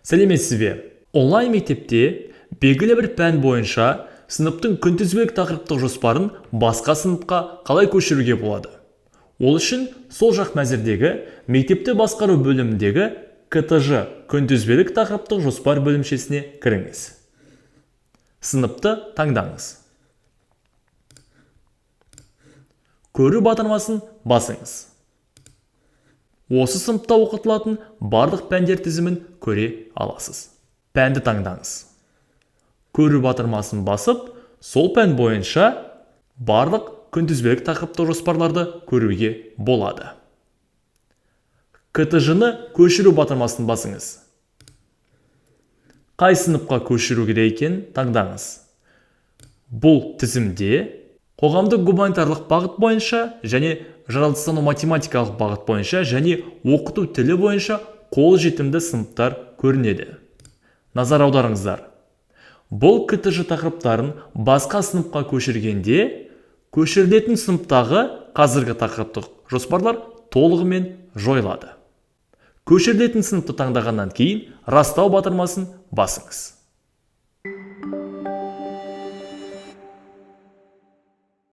Сәлеметсіз бе? Онлайн мектепте белгілі бір пән бойынша сыныптың күнтізбелік тақырыптық жоспарын басқа сыныпқа қалай көшіруге болады? Ол үшін сол жақ мәзірдегі мектепті басқару бөліміндегі КТЖ күнтізбелік тақырыптық жоспар бөлімшесіне кіріңіз. Сыныпты таңдаңыз. Көру батырмасын басыңыз. Осы сыныпта оқытылатын барлық пәндер тізімін көре аласыз. Пәнді таңдаңыз. Көру батырмасын басып, сол пән бойынша барлық күнтізбелік тақырыптық жоспарларды көруге болады. КТЖ-ны көшіру батырмасын басыңыз. Қай сыныпқа көшіру керек екенін таңдаңыз. Бұл тізімде қоғамдық гуманитарлық бағыт бойынша және жаратылыстану математикалық бағыт бойынша және оқыту тілі бойынша қол жетімді сыныптар көрінеді. Назар аударыңыздар. Бұл КТЖ тақырыптарын басқа сыныпқа көшіргенде, көшірілетін сыныптағы қазіргі тақырыптық жоспарлар толығымен жойылады. Көшірілетін сыныпты таңдағаннан кейін растау батырмасын басыңыз.